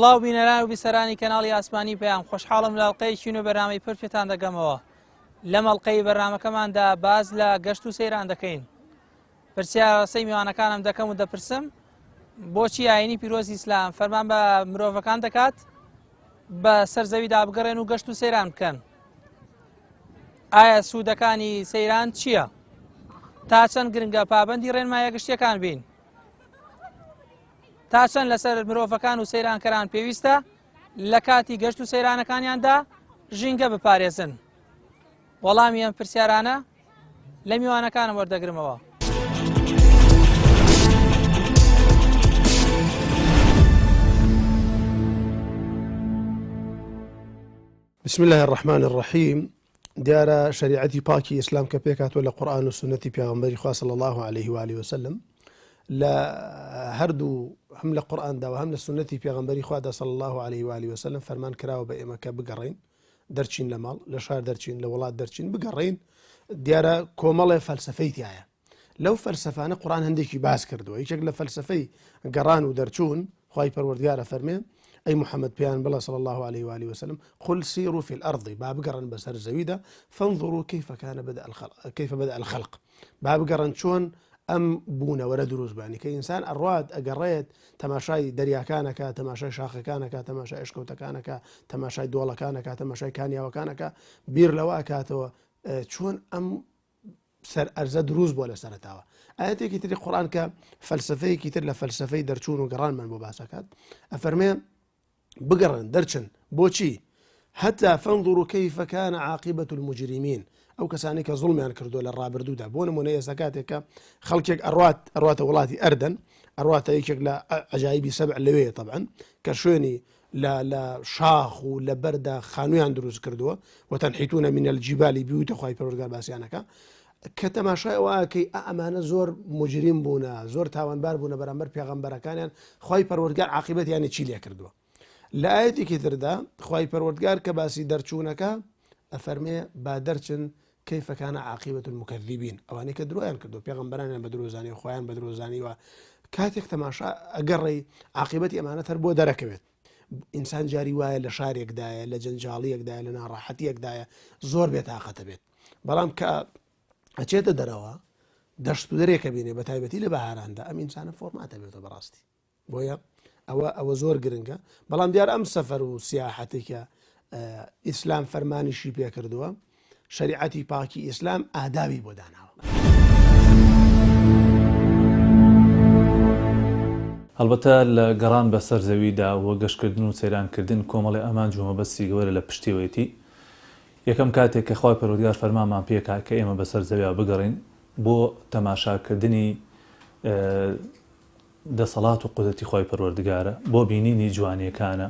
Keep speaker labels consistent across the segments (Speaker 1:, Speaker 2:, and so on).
Speaker 1: سڵاو بینەران و بیسەرانی کەناڵی ئاسمانی پەیام خۆشحاڵم لە ئەڵقەیەکی نوێ بەرنامەی پرد پێتان دەگەمەوە لەم ئەڵقەی بەرنامەکەماندا باس لە گەشت و سەیران دەکەین پرسیارەسەی میوانەکانم دەکەم و دەپرسم بۆچی ئاینی پیرۆزی ئیسلام فەرمان بە مرۆڤەکان دەکات بە سەر زەویدا بگەڕێن و گەشت و سەیران بکەن ئایا سوودەکانی سەیران چییە؟ تا چەند گرنگە پابندی ڕێنمایە گشتیەکان بین تا چەند لەسەر مرۆڤەکان و سەیرانکەران پێویستە لە کاتی گەشت و سەیرانەکانیاندا ژینگە بپارێزن وەڵامی ئەم پرسیارانە لە میوانەکانم وەردەگرمەوە.
Speaker 2: بسم اللە الرحمن الرحیم دیارە شەریعەتی پاکی ئیسلام کە پێکهاتووە لە قورئان و سوننەتی پێغەمبەری خوا صلی اللە علیه و آله وسلم لە هەردوو هەم لە قورئاندا و هەم لە سوننەتی پێغەمبەری خوادا صلی اللە علیه و آله وسلم فەرمان کراوە بە ئێمە کە بگەڕین دەرچین لە ماڵ لە شار دەرچین لە وڵات دەرچین بگەڕین دیارە کۆمەڵێ فەلسفەی تایە لەو فەلسەفانە قورئان هەندێکی باس کردووە یەکێک لە فەلسەفەی گەڕان و دەرچوون خوای پەروەردگار ئەفەرمێ ئەی محەممەد پێیان بڵێ صلی الله عليه و آله وسلم قل سيروا في الأرض با بگەڕن بەسەر زەویدا فانظروا كيف كان بدأ الخلق كيف بدأ الخلق با بگەڕن چۆن ئەم بوونەوەرە دروست بانی کە ئینسان ئەڕوات ئەگەڕێت تەماشای دەریاکانەکە تەماشای شاخەکانەکە تەماشای ئەشکەوتەکانەکە تەماشای دۆڵەکانەکە تەماشای کانیاوەکانەکە بیر لەوە ئەکاتەوە چۆن ئەم سەر ئەرزە دروست بووە لە سەرەتاوە. ئایەتێکی تری قورئان کە فەلسەفەیەکی تر لە فەلسەفەی دەرچوون و گەڕانمان بۆ باسەکات ئەفەرمێ بگەڕن دەرچن بۆچی حتى فانظروا كيف كان عاقبة المجرمين ئەو کەسانی کە زوڵمیان کردو لە ڕابردوودا بۆ نمونە ئێستا کاتێک کە خەڵکێک ئەڕات ئەڕاتە وڵاتی ئەردەن ئەڕاتە یەکێک لە عجایبی سەبع لەوێ طبعا کە شوێنی لە لە شاخ و لە بەردا خانوویان دروست کردووە وتنحتون من الجبال بیوتا خوای پەروەردگار باسیانەکە کە تەماشای ئەوە ئەکەی ئا ئەمانە زۆر مجرم بوونە زۆر تاوانبار بوونە بەرامبەر پێغەمبەرەکانیان خوای پەروەردگار عاقبەتیانی چی لێ کردووە لە ئاەتێکی تردا خوای پەروەردگار کە باسی دەرچوونەکە ئەفەرمێ با دەرچن کیف کان عاقبە المکذبین ئەوانەی کە درۆیان کردو پێغەمبەرانیان بە درۆ زانی و خۆیان بە درۆ زانیوە کاتێک تەماشا ئەگەڕێی عاقبەتی ئەمانەت هەر بۆ دەرەکەوێت ئینسان جاری وایە لە شارێکدایە لە جەنجاڵیەکدایە لە ناڕەحەتیەکدایە زۆر بێتاقەتە بێت بەڵام کە ئەچێتە دەرەوە دەشت و دەرێکە بینێ بە تایبەتی لە بەهاراندا ئەم ئینسانە فۆرماتە بێتەوە بەڕاستی بۆیە ئەوە ئەوە زۆر گرنگە بەڵام دیار ئەم سەفەر و سیاحەتێکە ئیسلام فەرمانیشی پێکردووە شریعەتی پاکی ئیسلام ئادابی بۆ داناوە.
Speaker 3: هەڵبەتە لە گەڕان بە سەر زەویدا و گەشتکردن و سەیرانکردن کۆمەڵێ ئامانج و مەبەستی گەورە لە پشتیەوەیەتی. یەکەم کاتێک کە خوای پەروەردگار فەرمانمان پێکا کە ئێمە بەسەر زەویا بگەڕێین بۆ تەماشاکردنی دەسەڵات و قودرەتی خوای پەروەردگارە، بۆ بینینی جوانیەکانە،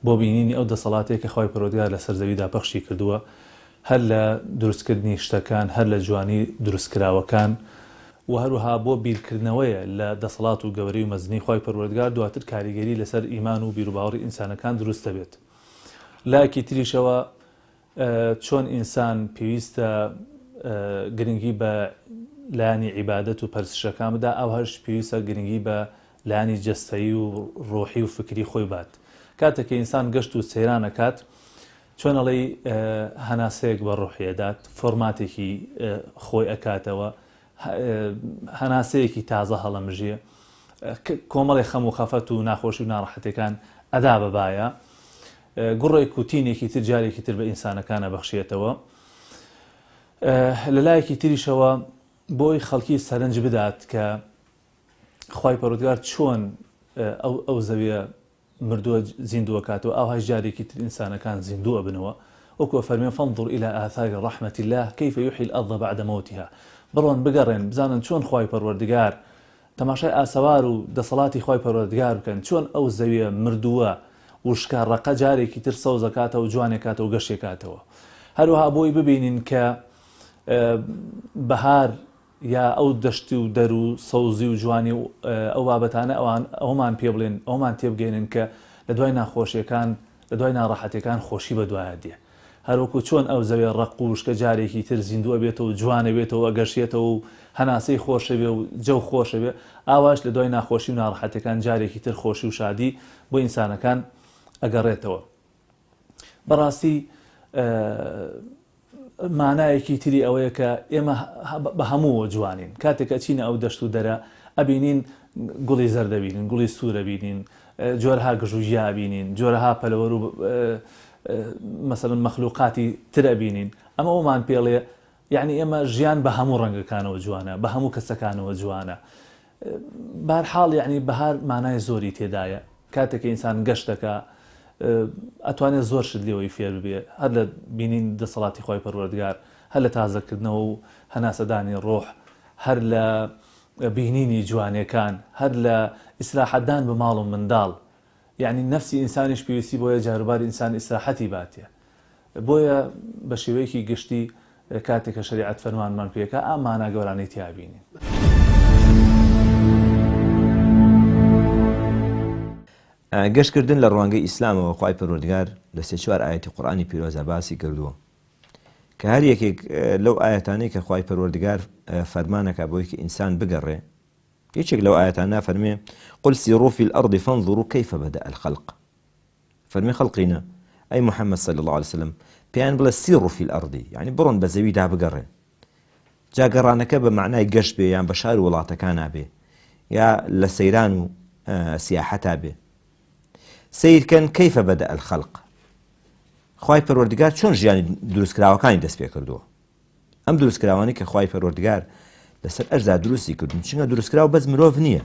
Speaker 3: بۆ بینینی ئەو دەسەڵاتەیە کە خوای پەروەردگار لەسەر زەویدا پەخشی کردووە، هەر لە دروستکردنی شتەکان، هەر لە جوانی دروستکراوەکان، وە هەروەها بۆ بیرکردنەوەیە لە دەسەڵات و گەورەی و مەزنی خوای پەروەردگار، دواتر کاریگەری لەسەر ئیمان و بیروباوەڕی ئینسانەکان دروست دەبێت. لایەکی تریشەوە چۆن ئینسان پێویستە گرنگی بە لایەنی عیبادەت و پەرستشەکان بدا ئاوهاش پێویستە گرنگی بە لایەنی جەستەیی و ڕۆحی و فکری خۆی بات کاتێک کە ئینسان گەشت و سەیران ئەکات چۆن ئەڵێی هەناسەیەک بە ڕۆحی ئەدات فۆرماتێکی خۆی ئەکاتەوە هەناسەیەکی تازە هەڵەمژێ کۆمەڵی خەم و خەفەت و ناخۆشی و ناڕەحەتەکان ئەدا بەبایە گوڕێک و تینێکی تر جارێکی تر بە ئینسانەکان ئەبەخشێتەوە. لە لایەکی تریشەوە بۆی خەڵکی سەرنج بدات کە خوای پەروەردگار چۆن ئەو ئەو زەویە مردووە زیندووەکاتەوە ئاوهاش جارێکی تر ئینسانەکان زیندوو ئەبنەوە وەکو ئەفەرمێ فانظر الى آثار رحمة الله كيف يحيي الأرض بعد موتها بڕۆن بگەڕێن بزانن چۆن خوای پەروەردگار تەماشای ئاسەوار و دەسەڵاتی خوای پەروەردگار بکەن چۆن ئەو زەویە مردووە وشکە ڕەقە جارێکی تر سەوزەکاتەوە جوانێکاتەوە گەشێکاتەوە هەروەها بۆی ببینین کە بەهار یا ئەو دەشتی و دەر و سەوزی و جوانی و ئەو بابەتانە ئەوان ئەومان پێ بڵێن ئەومان تێبگەێنن کە لە دوای ناخۆشیەکان لە دوای ناڕەحەتەکان خۆشی بە دوایە دێ. هەروەکو چۆن ئەو زەویە ڕەق و وشکە جارێکی تر زیندوو ئەبێتەوە و جوان ئەبێتەوە و ئەگەشێتەوە و هەناسەی خۆش ئەبێ و جەو خۆش ئەبێ، ئاواش لە دوای ناخۆشی و ناڕەحەتیەکان جارێکی تر خۆشی و شادی بۆ ئینسانەکان ئەگەڕێتەوە. بەڕاستی مانایەکی تری ئەوەیە کە ئێمە بە هەمووەوە جوانین. کاتێک ئەچینە ئەو دەشت و دەرە ئەبینین گوڵی زەرد ئەبینین، گوڵی سوور ئەبینین، جۆرەها گژ و گیا ئەبینین، جۆرەها پەلەوەر و مەسەلەن مەخلوقاتی تر ئەبینین. ئەمە ئەومان پێڵێ یەعنی ئێمە ژیان بە هەموو ڕەنگەکانەوە جوانە، بە هەموو کەسەکانەوە جوانە. بەهەرحاڵ یەعنی بەهار مانای زۆری تێدایە. کاتێک کە ئینسان گەشت دەکا ئەتوانێ زۆر شت لێوەی فێر ببێ، هەر لە بینین دەسەڵاتی خوای پەروەردگار، هەر لە تازەکردنەوە و هەناسەدانی ڕۆح، هەر لە بینینی جوانێکان، هەر لە ئیسراحەتدان بە ماڵ و منداڵ. یەعنی نەفسی ئینسانیش پێویستی بۆیە جاروبار ئینسان ئیسراحەتی باتێ. بۆیە بە شێوەیەکی گشتی کاتێک کە شەریعەت فەرمانمان پێکا ئەم مانا گەورانەی تیا بینین.
Speaker 4: گەشت کردن لە ڕوانگەی ئیسلامەوە خوای پەروەردگار لە سێ چوار ئایەتی قورئانی پیرۆزا باسی کردووە کە هەر یەکێک لەو ئایەتانەی کە خوای پەروەردگار فەرمانەکە بۆی کە ئینسان بگەڕێ یەکێک لەو ئایەتانە فەرمێ قل سیروا فی الارض فانظروا کیف بدأ الخلق فەرمی خەڵقینە ئەی محمد صلی اللە علیە وسلم پێیان بڵێ سیروا فی الارض یعنی بڕۆن بە زەویدا بگەڕێن جا گەڕانەکە بە معنای گەشت بێ یان بە شار و وڵاتەکانا بێ یا لە سەیران و سیاحەتا بێ سیرکەن کەیفە بەدە الخلق خوای پەروەردگار چۆن ژیانی دروستکراوەکانی دەست پێ کردووە ئەم دروستکراوانەی کە خوای پەروەردگار لەسەر ئەرزا دروستی کردون چونکە دروستکراو بەس مرۆڤ نییە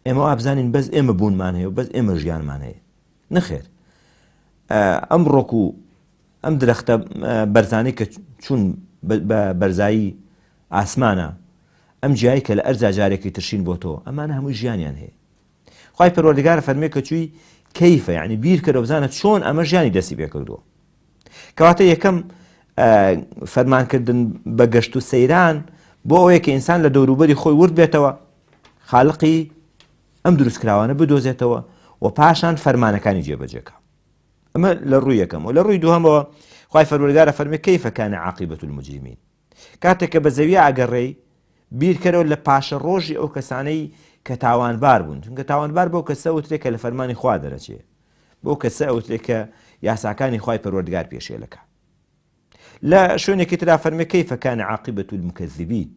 Speaker 4: ئێمە وابزانین بەس ئێمە بوونمان هەیە و بەس ئێمە ژیانمان هەیە نەخێر ئەم ڕۆک و ئەم درەختە بەرزانەی کە چوون بە بەرزایی ئاسمانە ئەم جیایی کە لە ئەرزا جارێکی ترشین بۆ تۆ ئەمانە هەمووی ژیانیان هەیە خوای پەروەردگار فەرمێ کە چووی کەیفە یعنی بیرکەرەوە بزانە چۆن ئەمە ژیانی دەستی پێ کردووە کەواتە یەکەم فەرمانکردن بە گەشت و سەیران بۆ ئەوەیە کە ئینسان لە دەوروبەری خۆی ورد بێتەوە خالقی ئەم دروستکراوانە بدۆزێتەوە و پاشان فەرمانەکانی جێبەجێکە ئەمە لە ڕووی یەکەم و لە ڕووی دووهەمەوە خوای پەروەردگارە فەرمی کەیفە کان عاقبەت المجرمین کاتێک کە بە زەوی ئاگەڕێی بیرکەرەوە لە پاشە ڕۆژی ئەو کەسانەی کە تاوانبار بوون چونکە تاوانبار بەو کەسە وترێ کە لە فەرمانی خوا دەرەچێ بەو کەسە ئەوترێ کە یاساکانی خوای پەروەردگار پێشێلەکە لە شوێنێکی ترا فەرمێ کەیفە کان عاقبەت المکذبین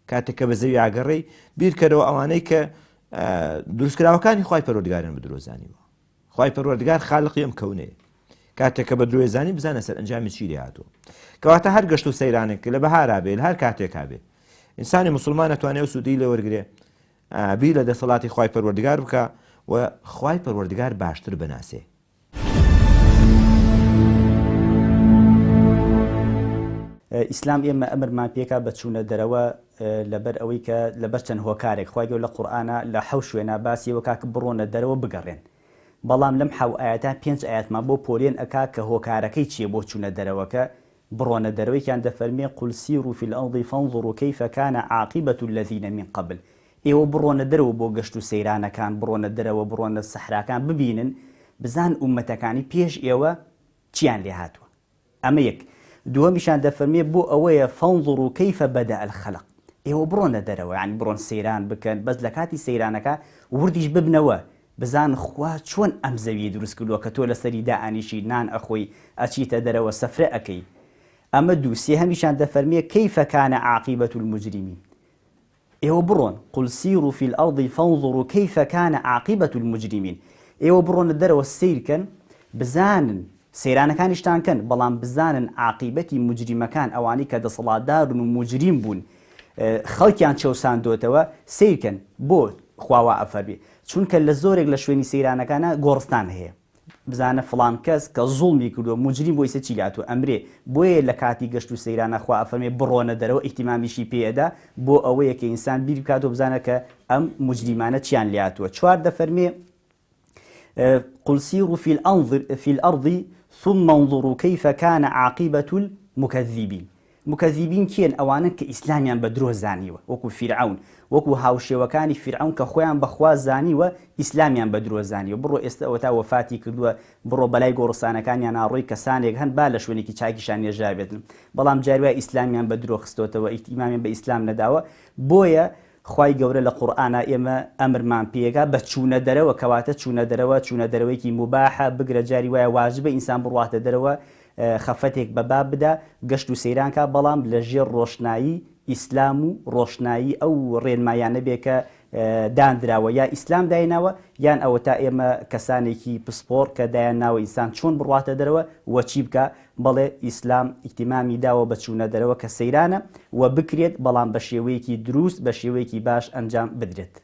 Speaker 4: کاتێک کە بە زەوی ئاگەڕێی بیرکەرەوە ئەوانەی کە دروستکراوەکانی خوای پەروەردگارن بە درۆزانیوە خوای پەروەردگار خالقی ئەم کەونەیە کاتێک کە بە درۆی زانی بزانە سەرئەنجامی چی لێ هاتووە کەواتە هەر گەشت و سەیرانێک لە بەهارا بێ لە هەر کاتێک هابێ ئینسانی مسلمان ئەتوانێ ئەو سوودی لێ وەرگێ بیر لە دەسەڵاتی خوای پەروەردگار بکە و خوای پەروەردگار باشتر بناسێ.
Speaker 5: ئیسلام ئێمە ئەمرمان پێکا بە چوونە دەرەوە لەبەر ئەوەی کە لەبەر چەند هۆکارێک خوای گەورە لە قورئانا لە حەو شوێنا باسی ئەوە کا کە بڕۆنە دەرەوە بگەڕێن بەڵام لەم حەو ئایەتە پێنج ئایەتمان بۆ پۆلێن ئەکا کە هۆکارەکەی چیە بۆ چوونە دەرەوەکە بڕۆنە دەرەوە یەکیان دەفەرموێ قل سیروا فی الارض فانظروا کیف کان عاقبە الذین من قبل ئێوە بڕۆنە دەرەوە بۆ گەشت و سەیرانەکان بڕۆنە دەرەوە بڕۆنە سەحراکان ببینن بزان ئوممەتەکانی پێش ئێوە چیان لێ هاتووە ئەمە یەک. دووەمیشیان دەفەرموێ بۆ ئەوەیە فانظروا کیف بدأ الخلق ئێوە بڕۆنە دەرەوە یانی بڕۆن سەیران بکەن بەس لە کاتی سەیرانەکە وردیش ببنەوە بزان خوا چۆن ئەم زەویەی دروست کردووە کە تۆ لەسەری دائەنیشی نان ئەخۆی ئەچیتە دەرەوە سەفرە ئەکەی ئەمە دوو سێهەمیشیان دەفەرموێ کیف کان عاقبە المجرمین ئێوە بڕۆن، قل سیروا فی الارض فانظروا کیف کان عاقبە المجرمین، ئێوە بڕۆنە دەرەوە سەیرکەن بزانن، سەیرانەکانیشتان کەن، بەڵام بزانن عاقیبەتی موجریمەکان، ئەوانەی کە دەسەڵاتدارن و موجریم بوون، خەڵکیان چەوساندۆتەوە، سەیرکەن، بۆ خوا وا ئەفەرمێ؟ چونکە لە زۆرێک لە شوێنی سەیرانەکانا گۆڕستان هەیە. بزانە فڵان کەس کە زوڵمی کردووە موجریم بۆ ئیسە چی لاتوە ئەمرێ بۆیە لە کاتی گەشت و سەیرانە خوا ئەفەرمێ بڕۆنە دەرەوە ئیهتیمامیشی پێ ئەدا بۆ ئەوەیە کە ئینسان بیر بکاتەوە بزانە کە ئەم موجریمانە چیان لاتوە چوار دەفەرمێ قل سیروا فی الأرض فی الأرض ثم انظروا كيف كان عاقبة المكذبين. مکذبین کێن؟ ئەوانەن کە ئیسلامیان بە درۆ زانیوە، وەکو فیرعەون، وەکو هاوشێوەکانی فیرعەون کە خۆیان بە خوا زانیوە، ئیسلامیان بە درۆ زانیوە. بڕۆ ئێستە ئەوەتا وەفاتی کردووە، بڕۆ بەلای گۆڕستانەکانیانا ڕۆی کەسانێک هەن با لە شوێنێکی چاکیشان نێژرابێتن، بەڵام جاری وایە ئیسلامیان بە درۆ خستۆتەوە، ئیهتیمامیان بە ئیسلام نەداوە، بۆیە خوای گەورە لە قورئانا ئێمە ئەمرمان پێکا بە چوونە دەرەوە، کەواتە چوونە دەرەوە چوونە دەرەوەیەکی موباحە، بگرە جاری وایە واجبە ئینسان بڕواتە دەرەوە خەفەتێک بە با بدا گەشت و سەیران کا، بەڵام لە ژێر ڕۆشنایی ئیسلام و ڕۆشنایی ئەو ڕێنمایانە بێ کە داندراوە یا ئیسلام دایناوە یان ئەوەتا ئێمە کەسانێکی پسپۆڕ کە دایان ناوە ئینسان چۆن بڕواتە دەرەوە و چی بکا، بەڵێ ئیسلام ئیهتیمامی داوە بە چوونە دەرەوە کە سەیرانە و بکرێت بەڵام بە شێوەیەکی دروست بە شێوەیەکی باش ئەنجام بدرێت.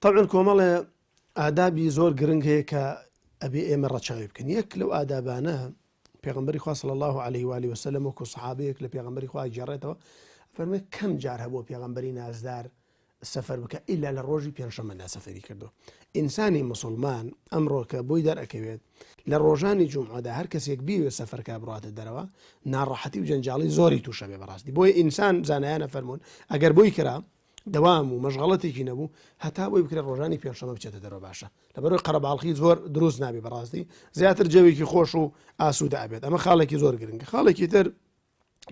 Speaker 2: تەبعەن کۆمەڵێ ئادابی زۆر گرنگ هەیە کە ئەبێ ئێمە ڕەچاوی بکەین یەک لەو ئادابانە پێغمبەری خوا صلی الله علیه و آله وسلم وەکو سەحابەیەک لە پێغمبەری خوا گێڕێتەوە فەرمێ کەم جار هەبووە پێغمبەری نازدار سەفەر بکە ئیلا لە ڕۆژی پێنجشەممەدا سەفەری کردو ئینسانی مسلمان ئەمڕۆ کە بۆی دەرئەکەوێت لە ڕۆژانی جومعەدا هەر کەسێک بیوێ سەفەرکە بڕاتە دەرەوە ناڕەحەتی و جەنجاڵی زۆری تووشە بێ بەڕاستی بۆیە ئینسان زانایانە فەرمونون ئەگەر بۆی کرا دەوام و مەشغەڵەتێکی نەبوو هەتا بۆی بکرێت ڕۆژانی پێنجشەمە بچێتە دەرەوە باشە لەبەرەوەی قەرەباڵخی زۆر دروست نابێ بەڕاستی زیاتر جەوێکی خۆش و ئاسوودە ئەبێت ئەمە خاڵێکی زۆر گرنگە خاڵێکی تر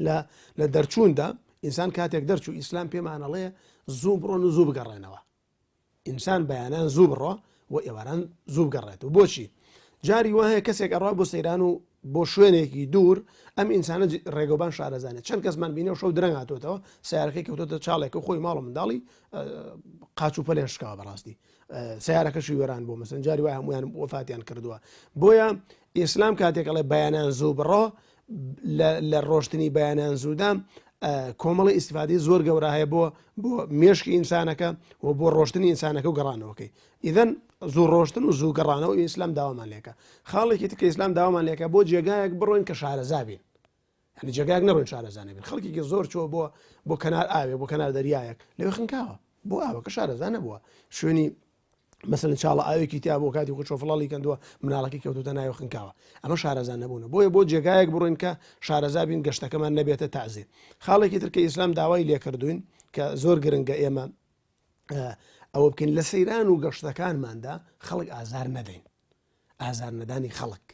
Speaker 2: لە لە دەرچووندا ئینسان کاتێک دەرچوو ئیسلام پێمانەڵێ زوو بڕۆن و زوو بگەڕێنەوە ئینسان بەیانان زوو بڕۆ و ئێواران زوو بگەڕێتەوە بۆچی جاری وا هەیە کەسێک ئەڕوا بۆ سەیران و بۆ شوێنێکی دوور ئەم ئینسانە ڕێگەوبان شارەزانێت چەند کەسمان بینێ و شەو درەنگ هاتوێتەوە سیارەکەی کەوتۆتە چاڵێک و خۆی ماڵ و منداڵی قاچ و پەلێن شکاوە بەڕاستی سیارەکەشی وێران بۆ مەسن جاری وای هەمویان وەفاتیان کردووە بۆیە ئیسلام کاتێک ئەڵێ بەیانان زوو بڕۆ لە ڕۆشتنی بەیانان زوودا کۆمەڵی ئیسفادەی زۆر گەورە هەیە بۆ بۆ مێشکی ئینسانەکە و بۆ ڕۆشتنی ئینسانەکە و گەڕانەوەکەی ئیدەن زوو ڕۆشتن و زوو گەڕانەوە ئیسلام داوامان لێکە خاڵێکی تکە ئیسلام داوامان لێکە بۆ جێگایەک بڕۆین کە شارەزا بین یعنی جێگایەک نەڕۆین شارەزا نەبین خەڵکێکی زۆر چوە بۆ بۆ کەنار ئاوێ بۆ کەنار دەریایەک لەوێ خنکاوە بۆ ئاوەکە شارەزا نەبووە شوێنی مەسەلەن چاڵە ئاوێکی تیا بۆ کاتی خۆ چۆفڵاڵی کەندووە مناڵەکەی کەوتوتە ناوی خنکاوە ئەمە شارەزا نەبوونە بۆیە بۆ جێگایەک بڕۆین کە شارەزا بین گەشتەکەمان نەبێتە تازێ خاڵێکی تر کە ئیسلام داوای لێکردوین کە زۆر گرنگە ئێمە ئەوە بکەین لە سەیران و گەشتەکانماندا خەڵک ئازار نەدەین ئازار نەدانی خەڵک.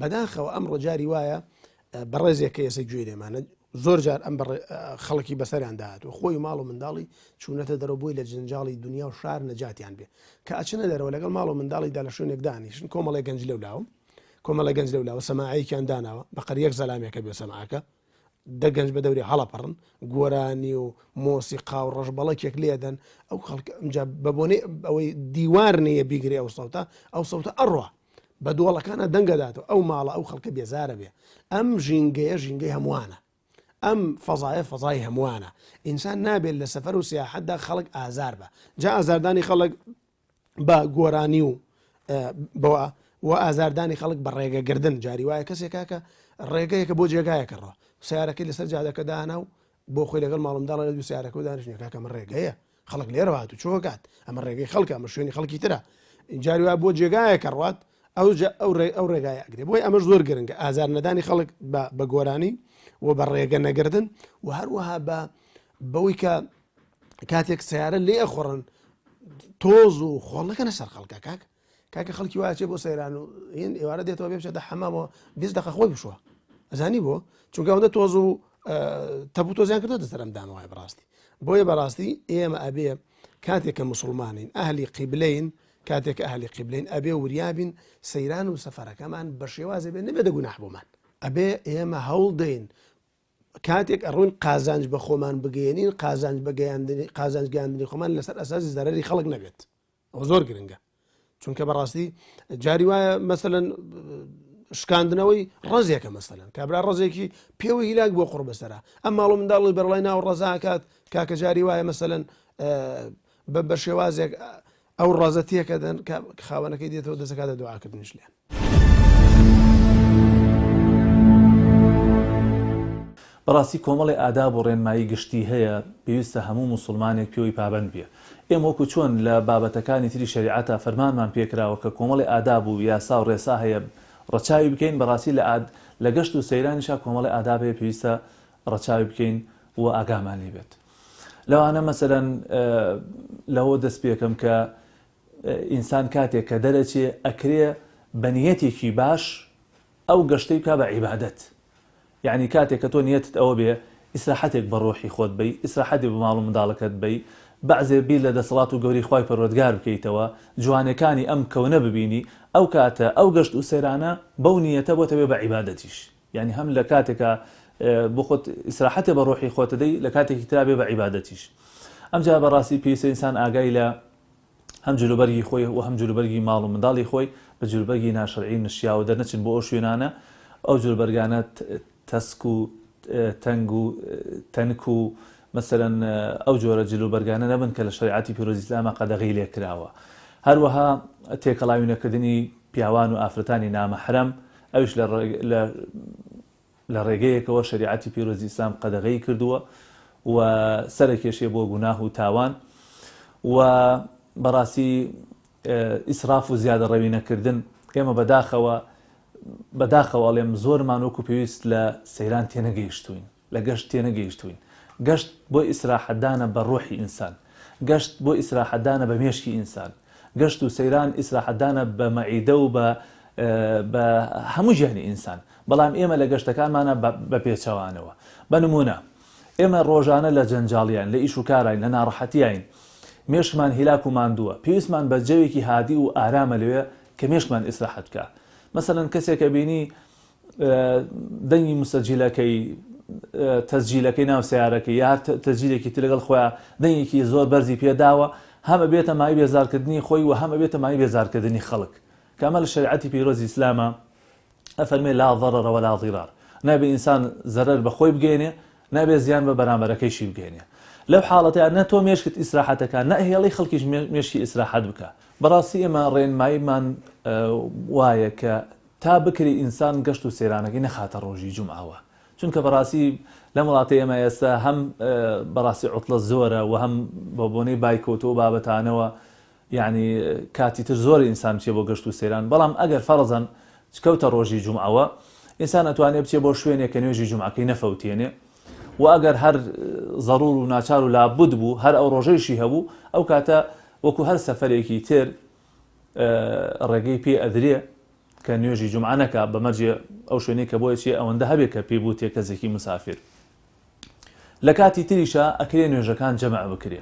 Speaker 2: بەداخەوە ئەمڕۆ جاری وایە بەڕێزێک کە ئێستا گوێی لێمانە زۆر جار ئەم خەڵکی بەسەریان داهاتوە خۆی ماڵ و منداڵی چوونەتە دەرەوە بۆی لە جنجاڵی دنیا و شار نەجاتیان بێ کە ئەچنە دەرەوە لەگەڵ ماڵ و منداڵیدا لە شوێنێک دانیشن کۆمەڵێک گەنج لەو لاوە کۆمەڵە گەنج لەو لاوە سەماعەیەکیان داناوە بەقەر یەک زەلامێکە بێ سەماعەکە دە گەنج بە دەوری هەڵەپەڕن گۆرانی و مۆسیقا و ڕەشبەڵەکێک لێدەن ئەو خەڵک ئەمجا بە بۆنەی ئەوەی دیوار نییە بیگرێ ئەو سەوتە ئەو سەوتە ئەڕوا بە دۆڵەکانە دەنگەداتەوە ئەو ماڵە ئەو خەڵکە بێزارە بێ ئەم ژینگەیە ژینگەی هەمووانە ئەم فەزایە فەزای هەمووانە ئینسان نابێت لە سەفەر و سیاحەتدا خەڵک ئازار بە جا ئازاردانی خەڵک بە گۆرانی و بەوە و ئازاردانی خەڵک بە ڕێگەگردن جاری وایە کەسێک کاکە ڕێگەیەکە بۆ جێگایەکە ڕۆ سیارەکەی لەسەر جادەکە دانا و بۆ خۆی لەگەڵ ماڵمداڵە لە دوو سیارەکە و دانیشتنی کاکە ئەمە ڕێگەیە خەڵک لێرەوە هاتوو چۆکات ئەمە ڕێگەی خەڵکە ئەمە شوێنی خەڵکی ترە جاری وایە بۆ جێگایەکە ڕوات ئەو ئەو ڕێ ئەو ڕێگای ئەگرێ بۆی ئەمەش زۆر گرنگە ئازار نەدانی خەڵک بە گۆرانی و بە ڕێگە نەگردن و هەروەها بە بەوەی کە کاتێک سیارە لێ ئەخۆڕن تۆز و خۆڵ نەکەنە سەر خەڵکە کاک کاکە خەڵکی واچێ بۆ سەیران و هین ئێوارە دێتەوە بێ بچێتە حەمامەوە 20 دقە خۆی بشوە ئەزانی بۆ چونکە ئەوەندە تۆز و تەبوو تۆزیان کردۆتە سەرم دامەوە بەڕاستی بۆیە بەڕاستی ئێمە ئەبێ کاتێک کە مسلمانین ئەهلی قیبلین کاتێک ئەهلی قیبلین ئەبێ وریابین سەیران و سەفەرەکەمان بە شێوازێ بێ نەبێتە گوناح بۆمان ئەبێ ئێمە هەوڵ دەین کاتێک ئەڕۆین قازانج بە خۆمان بگەیەنین قازانج بە گەیاندنی قازانج گەیاندنی خۆمان لەسەر ئەساسی زەرەری خەڵک نەبێت ئەوە زۆر گرنگە چونکە بەڕاستی جاری وایە مەسەلەن شکاندنەوەی ڕزێکە مەسەلەن کابرا ڕزێکی پێوە هیلاک بۆ قڕ بەسەرە ئەم ماڵ و منداڵی بەرڵای ناو ڕەزاکات کاکە جاری وایە مەسەلەن بە شێوازێک ئەو ڕازە تێکەدەن کە خاوەنەکەی دێتەوە دەسەکاتە دوعاکردنیش لێن.
Speaker 3: بەڕاستی کۆمەڵێ ئاداب و ڕێنمایی گشتی هەیە پێویستە هەموو موسوڵمانێک پێوەی پابەند بێ. ئێمە وەکو چۆن لە بابەتەکانی تری شەریعەتا فەرمانمان پێکراوە کە کۆمەڵێ ئاداب و یاسا و ڕێسا هەیە ڕەچاوی بکەین، بەڕاستی لە ئاد لە گەشت و سەیرانیشا کۆمەڵێ ئاداب هەیە پێویستە ڕەچاوی بکەین و ئاگامان لێ بێت. لەوانە مەسەلەن لەوە دەست پێکەم کە ئینسان کاتێک کە دەرەچێ ئەکرێ بە نیەتێکی باش ئەو گەشتەی بکا بە عیبادەت یەعنی کاتێک کە تۆ نیەتت ئەوە بێ ئیسراحەتێک بە ڕۆحی خۆت بەی ئیسراحەتێک بە ماڵ و منداڵەکەت بەی بەعزێ بیر لە دەسەڵات و گەورەی خوای پەروەردگار بکەیتەوە جوانێکانی ئەم کەونە ببینی ئەو کاتە ئەو گەشت و سەیرانە بەو نیەتە بۆتە بێ بە عیبادەتیش یەعنی هەم لە کاتێکا بۆ خۆت ئیسراحەتێ بە ڕۆحی خۆتە دەی لە کاتێکی ترا بێ بە عیبادەتیش ئەمجا بەڕاستی پێویستە ئینسان ئاگای لە هەم جلوبەرگی خۆی و هەم جلوبەرگی ماڵ و منداڵی خۆی بە جلوبەرگی ناشەرعی و نەشیاوە دەرنەچن بۆ ئەو شوێنانە، ئەو جلوبەرگانە تەسک و تەنگ و تەنک و مەسەلەن ئەو جۆرە جلوبەرگانە نەبن کە لە شەریعەتی پیرۆزی ئیسلاما قەدەغەی لێ کراوە. هەروەها تێکەڵاوی نەکردنی پیاوان و ئافرەتانی نامەحرەم ئەویش لە لە لە ڕێگەیەکەوە شەریعەتی پیرۆزی ئیسلام قەدەغەی کردووە و سەرەکێشێ بۆ گوناه و تاوان و بەڕاستی ئیسراف و زیادەڕەوی نەکردن ئێمە بەداخەوە بەداخەوە ئەڵێم زۆرمان وەکو پێویست لە سەیران تێنەگەیشتوین لە گەشت تێنەگەیشتوین گەشت بۆ ئیسراحەتدانە بە ڕۆحی ئینسان گەشت بۆ ئیسراحەتدانە بە مێشکی ئینسان گەشت و سەیران ئیسراحەتدانە بە مەعیدە و بە بە هەموو گیانی ئینسان بەڵام ئێمە لە گەشتەکانمانا بە پێچەوانەوە بە نموونە ئێمە ڕۆژانە لە جەنجاڵیاین لە ئیش و کاراین لە ناڕەحەتیاین مێشکمان هیلاک و ماندووە پێویستمان بە جەوێکی هادی و ئارامە لەوێ کە مێشکمان ئیسراحەت بکا مەسەلەن کەسێکە بینی دەنگی مسەجیلەکەی تەسجیلەکەی ناو سیارەکەی یا هەر تەسجیلێکی تر لەگەڵ خۆیان دەنگێکی زۆر بەرزی پێداوە هەم ئەبێتە مایەی بێزارکردنی خۆی و هەم ئەبێتە مایەی بێزارکردنی خەڵک کە ئەمە لە شەریعەتی پیرۆزی ئیسلامە ئەفەرمێ لا ضرر ولا ضرار نابێ ئینسان زەرەر بە خۆی بگەێنێ نابێ زیان بە بەرامبەرەکەیشی بگەێنێ لەو حاڵەتەیا نە تۆ مێشکت ئیسراحەتەکە نە ئەهێڵی خەڵکیش مێشکی ئیسراحەت بکە بەڕاستی ئێمە ڕێنماییمان وایە کە تا بکرێ ئینسان گەشت و سەیرانەکەی نەخاتە ڕۆژی جومعەوە چونکە بەڕاستی لەم وڵاتەی ئێمە ئێستا هەم بەڕاستی عوتڵە زۆرە و هەم بە بۆنەی بایکۆت و بابەتانەوە یەعنی کاتی تر زۆرە ئینسان بچێ بۆ گەشت و سەیران بەڵام ئەگەر فەرزەن کەوتە ڕۆژی جومعەوە ئینسان ئەتوانێ بچێ بۆ شوێنێک کە نوێژی جومعەکەی نەفەوتێنێ و ئەگەر هەر زەڕور و ناچار و لابد بوو هەر ئەو ڕۆژەیشی هەبوو ئەو کاتە وەکو هەر سەفەرێکی تر ڕێگەی پێ ئەدرێ کە نوێژی جومعە نەکا بە مەرجێ ئەو شوێنەی کە بۆی چێ ئەوەندە هەبێ کە پێی بوتێ کەسێکی مسافر لە کاتی تریشا ئەکرێ نوێژەکان جەمع بکرێ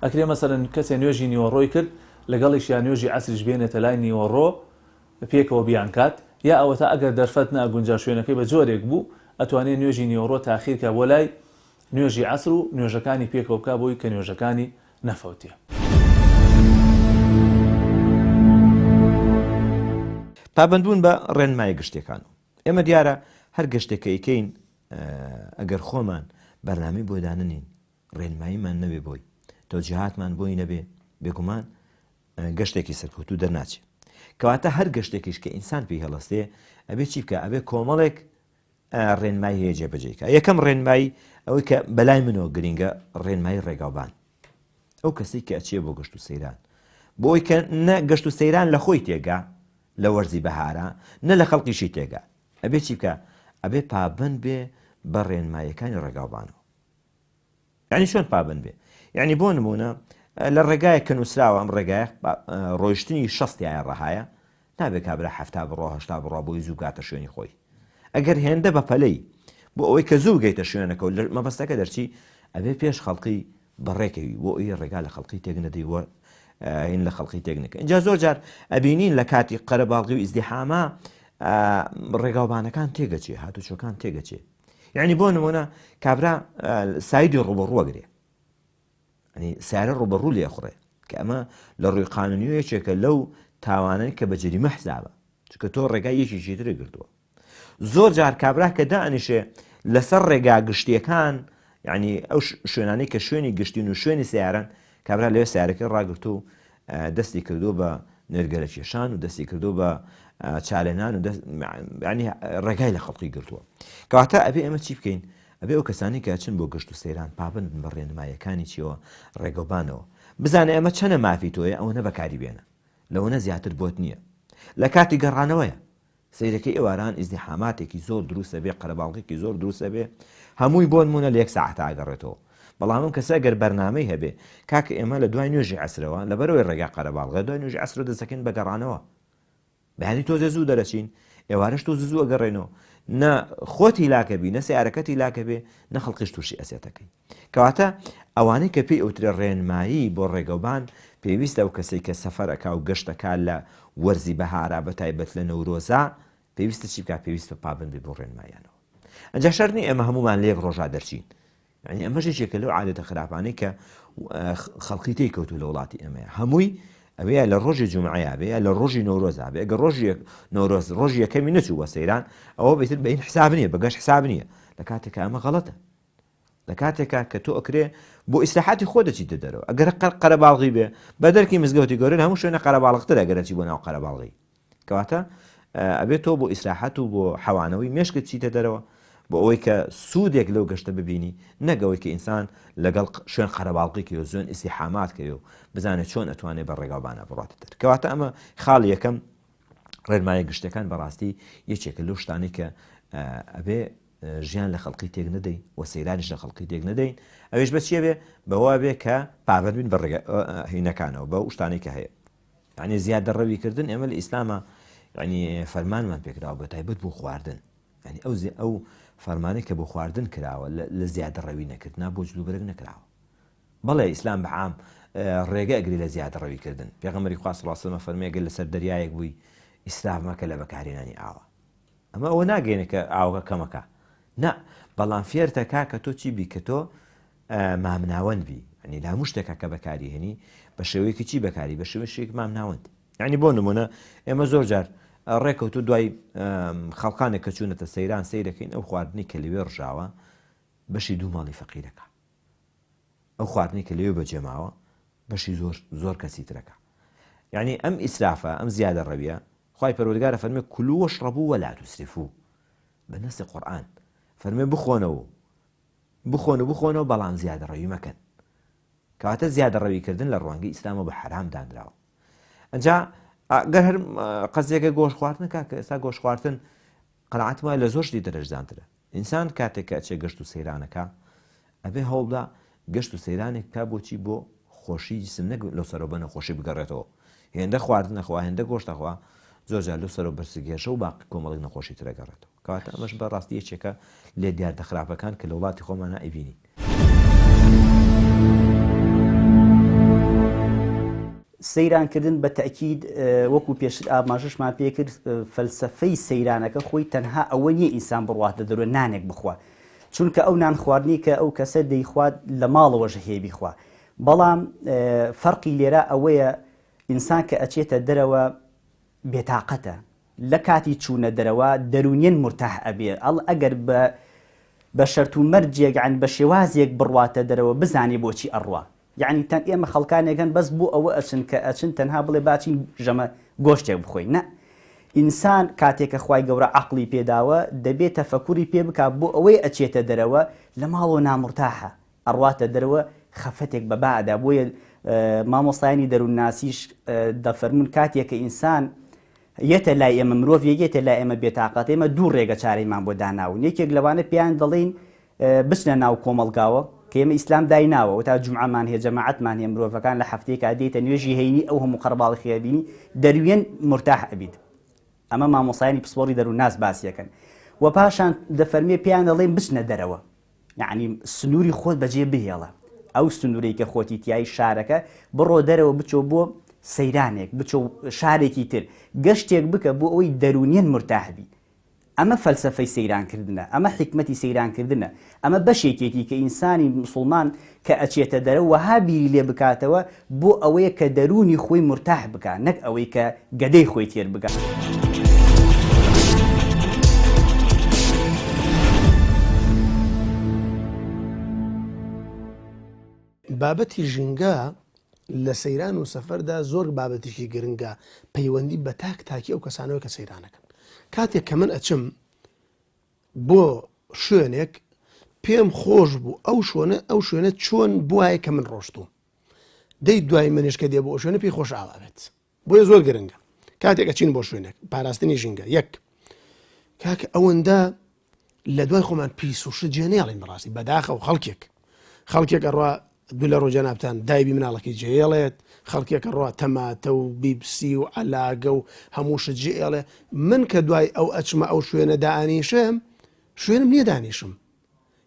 Speaker 3: ئەکرێ مەسەلەن کەسێ نوێژی نیوەڕۆی کرد لەگەڵیشیا نوێژی عەسریش بێنێتە لای نیوەڕۆ پێکەوە بیانکات یا ئەوەتا ئەگەر دەرفەت نەئەگونجا شوێنەکەی بە جۆرێک بوو ئەتوانێ نوێژی نیوەڕۆ تاخیر کا بۆ لای نوێژی عەسر و نوێژەکانی پێکەوە بکا بۆی کە نوێژەکانی نەفەوتێ.
Speaker 4: پابەندبوون بە ڕێنمایە گشتیەکان و ئێمە دیارە هەر گەشتێک کە ئەیکەین ئەگەر خۆمان بەرنامەی بۆ دانەنین ڕێنماییمان نەبێ بۆی تەوجیهاتمان بۆی نەبێ بێگومان گەشتێکی سەرکەوتوو دەرناچێ کەواتە هەر گەشتێکیش کە ئینسان پێی هەڵەستێ ئەبێ چی بکە ئەبێ کۆمەڵێک ڕێنمایی هەیە جێبەجێکە یەکەم ڕێنمایی ئەوەی کە بەلای منەوە گرنگە ڕێنمایی ڕێگاوبان ئەو کەسی کە ئەچێ بۆ گەشت و سەیران بۆی کە نە گەشت و سەیران لە خۆی تێگا لە وەرزی بەهارە نە لە خەڵکیشی تێگا ئەبێ چی بکا ئەبێ پابەند بێ بە ڕێنماییەکانی ڕێگاوبانەوە یعنی چۆن پابەند بێ یعنی بۆ نمونە لە ڕێگایە کە نووسراوە ئەم ڕێگایە ڕۆیشتنی شەستیایە ڕەهایە نابێ کابرا حەفتا بڕۆ هەشتا بڕۆ بۆی زوو گاتە شوێنی خۆی ئەگەر هێندە بە پەلەی بۆ ئەوەی کە زوو گەیتە شوێنەکە و مەبەستەکە دەرچی ئەبێ پێش خەڵقی بەڕێکەوی بۆ ئەوی ڕێگا لە خەڵقی تێک نەدەی وە هین لە خەڵقی تێک نەکە اینجا زۆر جار ئەبینین لە کاتی قەرەباڵغی و ئیزدیحاما ڕێگاوبانەکان تێگەچێ هاتوچۆکان تێگەچێ یعنی بۆ نمونە کابرا سایدی ڕوبەڕووە گرێ ینی سیارە ڕوبەڕوو لێخڕێ کە ئەمە لە ڕووی قانونی یەکێکە لەو تاوانەی کە بە جەریمە حسابە چونکە تۆ ڕێگای یەکێکی ترت گرتووە زۆر جار کابرا کە دانیشێ لەسەر ڕێگا گشتیەکان یعنی ئەو شوێنانەی کە شوێنی گشتین و شوێنی سیارن کابرا لەوێ سیارەکەی ڕاگرتو و دەستی کردو بە نێرگەلە کێشان و دەستی کردو بە چالێنان و ینی ڕێگای لە خەڵکی گرتووە کەواتە ئەبێ ئێمە چی بکەین؟ ئەبێ ئەو کەسانەی کە ئەچن بۆ گەشت و سەیران پابەند بن بە ڕێنماییەکانی چیەوە ڕێگەوبانەوە. بزانە ئەمە چەنە مافی تۆیە ئەوەنە بەکاری بێنە. لەوەنە زیاتر بۆت نییە. لە کاتی گەڕانەوەیە. سەیرەکەی ئێواران ئیزدیحاماتێکی زۆر دروست ئەبێ، قەرەباڵغێکی زۆر دروست ئەبێ، هەمووی بۆنموونە لە یەک سەعاتا ئەگەڕێتەوە. بەڵام ئەم کەسە ئەگەر بەرنامەی هەبێ، کاکە ئێمە لە دوای نوێژی عەسرەوە، لەبەرئەوەی ڕێگا قەرەباڵغە، دوای نوێژی عەسرەوە دەست دەکەین بە گەڕانەوە. بەیانی تۆزێ زوو دەرەچین، ئێوارەش تۆزێ زوو ئەگەڕێینەوە. نە خۆت هیلاکە بی، نە سەیارەکەت هیلاکە بێ، نە خەڵکیش تووشی ئەزیەتەکەی. کەواتە ئەوانەی کە پێی ئەوترێ ڕێنمایی بۆ ڕێگەوبان، پێویستە ئەو کەسەی کە سەفەر ئەکا و گەشت ئەکا لە وەرزی بەهارا بە تایبەت لە نەورۆزا، پێویستە چی بکا؟ پێویستە پابەند بێ بەو ڕێنماییانەوە. ئەنجا شەرت نییە ئێمە هەموومان لە یەک ڕۆژا دەرچین. یعنی ئەمەش یەکێکە لەو عادەتە خراپانەی کە خەڵکی تێی کەوتوو لە وڵاتی ئێمەیە هەمووی ئەوەیە لە ڕۆژی جومعەیە بێ یا لە ڕۆژی نەورۆزا بێ ئەگەر ڕۆژی نەورۆز ڕۆژی یەکەمی نەچوو بە سەیران ئەوە بێتر بە این حساب نییە بە گەشت حساب نییە لە کاتێکا ئەمە غەڵەتە لە کاتێکا کە تۆ ئەکرێ بۆ ئیسراحەتی خۆ دەچیتە دەرەوە ئەگەر قەرەباڵغی بێ بە دەرکی مزگەوتی گەورە هەموو شوێنە قەرەباڵغترە ئەگەر ئەچی بۆ ناو قەرەباڵغی کەواتە ئەبێت تۆ بۆ ئیسراحەت و بۆ حەوانەوەی مێشکت چیتە دەرەوە بۆ ئەوەی کە سوودێک لەو گەشتە ببینی نەک ئەوەی کە ئینسان لەگەڵ شوێن قەرەباڵغی کەوێ زۆن ئیسیحامات کەوێ و بزانێت چۆن ئەتوانێت بە ڕێگاوبانە بڕاتە دەر کەواتە ئەمە خاڵی یەکەم ڕێنمایە گشتەکان بەڕاستی یەکێکە لەو شتانەی کە ئەبێ ژیان لە خەڵقی تێک نەدەین و سەیرانیش لە خەڵقی تێک نەدەین ئەویش بە چیە بێ بەوە بێ کە پابەند بین بە ڕێگە هینەکانەوە بە شتانەی کە هەیە یعنی زیادە ڕەوی کردن ئێمە لە ئیسلامە یعنی فەرمانمان پێکراوە بە تایبەت بۆ خواردن یعنی ئەو ئەو فەرمانەی کە بۆ خواردن کراوە لە زیادە ڕەوی نەکردنا بۆ جلوبەرگ نەکراوە بەڵێ ئیسلام بە عام ڕێگە ئەگری لە زیادە ڕەوی کردن پێغەمبەری خوا صلی الله علیه و سلم فەرمی ئەگەر لەسەر دەریایەک بووی ئیسراف مەکە لە بەکارهێنانی ئاوە ئەمە ئەوە ناگەێنێ کە ئاوەکە کەمەکە نا بەڵام فێرتەکا کە تۆ چی بی کە تۆ مامناوەند بی ینی لە هەموو شتێکا کە بەکاری هێنی بە شێوەیەکی چی بەکاری بە شێوەیەک مامناوەند یعنی بۆ نمونە ئێمە زۆر جار ڕێکەوتو دوای خەڵکانێک کە چوونەتە سەیران سەیرەکەین ئەو خواردنی کە لەوێ ڕژاوە بەشی دوو ماڵی فەقیرەکە ئەو خواردنی کە لەوێ بەجێماوە بەشی زۆر زۆر کەسی ترەکە یعنی ئەم ئیسرافە ئەم زیادە ڕەویە خوای پەروەردگار فەرمێ كلوا واشربوا ولا تسرفوا بە نەسی قورئان فەرمێ بخۆنەوە بخۆن و بخۆنەوە بەڵام زیادەڕەوی مەکەن. کەواتە زیادەڕەوی کردن لە ڕوانگەی ئیسلامەوە بە حەرام دانراوە. ئەنجا گەر هەر قەزیەکە گۆشت خواردنە کاکە ئێستا گۆشت خواردن قەناعەتم وایە لە زۆر شتی دەرەجدانترە. ئینسان کاتێک کە ئەچێ گەشت و سەیرانەکە ئەبێ هەوڵدا گەشت و سەیرانێک بکا بۆچی بۆ خۆشی جسم نەک لەو سەرەوە بە نەخۆشی بگەڕێتەوە هێندە خواردن ئەخوا هێندە گۆشت ئەخوا زۆر جار لەو سەرەوە بەرسگێژە و باقی کۆمەڵێک نەخۆشی تر ئەگەڕێتەوە کەواتە ئەمەش بە ڕاستی یەکێکە لە دیاردە خراپەکان کە لە وڵاتی خۆمانا ئەیبینین.
Speaker 5: سەیران کردن بە تەئکید وەکو پێشتر ئاماژەشمان پێ کرد فەلسەفەی سەیرانەکە خۆی تەنها ئەوە نییە ئینسان بڕواتە دەرەوە نانێک بخوا چونکە ئەو نان خواردنی کە ئەو کەسە دەیخوات لە ماڵەوەش هەیە بیخوا بەڵام فەرقی لێرە ئەوەیە ئینسان کە ئەچێتە دەرەوە بێتاقەتە لە کاتی چوونە دەرەوە دەروونیەن مورتاح ئەبێ ئەڵ ئەگەر بە بە شەرت و مەرجێک یانی بە شێوازێک بڕواتە دەرەوە بزانێ بۆچی ئەڕوا یانی تەن ئێمە خەڵکانێک هەن بەس بۆ ئەوە ئەچن کە ئەچن تەنها بڵێ باچین ژەمە گۆشتێک بخۆین نا ئینسان کاتێک کە خوای گەورە عەقڵی پێداوە دەبێ تەفەکوری پێ بکا بۆ ئەوەی ئەچێتە دەرەوە لە ماڵەوە نامورتاحە ئەڕواتە دەرەوە خەفەتێک بە با ئەدا بۆیە مامۆستایانی دەروونناسیش دەفەرموون کاتێک کە ئینسان یەتە لای ئێمە مرۆڤ یەتە لای ئێمە بێتاقەت ئێمە دوو ڕێگە چارەیمان بۆ داناون یەکێک لەوانە پێیان دەڵێین بچنە ناو کۆمەڵگاوە کە ئێمە ئیسلام دایناوە وتا جومعەمان هەیە جەماعەتمان هەیە مرۆڤەکان لە هەفتەیەکا دێیتە نوێژی هەینی ئەو هەموو قەرەباڵخیە بینی دەروێن مورتاح ئەبیت ئەمە مامۆسایانی پسپۆڕی دەروونناس باسیەکەن و پاشان دەفەرمێ پێیان دەڵێن بچنە دەرەوە یەعنی سنووری خۆت بەجێ بهێڵە ئەو سنوورەی کە خۆتی تیای شارەکە بڕۆ دەرەوە بچۆ بۆ سەیرانێک بچۆ شارێکی تر گەشتێک بکە بۆ ئەوەی دەروونیەن مورتاح بی ئەمە فەلسەفەی سەیرانکردنە، ئەمە حیکمەتی سەیرانکردنە، ئەمە بەشێکێتی کە ئینسانی موسڵمان کە ئەچێتە دەرەوە وەها بیری لێ بکاتەوە بۆ ئەوەیە کە دەروونی خۆی مورتاح بکا نەک ئەوەی کە گەدەی خۆی تێر بکا.
Speaker 2: بابەتی ژینگە لە سەیران و سەفەردا زۆر بابەتێکی گرنگە پەیوەندی بە تاک تاکی ئەو کەسانەوە کە سەیرانەکەن کاتێک کە من ئەچم بۆ شوێنێک. پێم خۆش بوو ئەو شوێنە ئەو شوێنە چۆن بواە کە من ڕۆشتوم دەی دوای منیش کە دێ بۆ ئەو شوێنە پێی خۆش ئاوا بێت بۆیە زۆر گرنگە کاتێک ئەچین بۆ شوێنێک پاراستنی ژینگە یەک کاکە ئەوەندە لە دوای خۆمان پیس و شت جێ نێڵین بەڕاستی بەداخەوە خەڵکێک خەڵکێک ئەڕوا دو لە ڕۆژەنابتان دایبی مناڵەکەی جێڵێت خەڵکێک ڕوا تەماتە و بیبسی و علاگە و هەموو شت جێڵێ من کە دوای ئەو ئەچمە ئەو شوێنە دانیشم شوێنم نییە دانیشم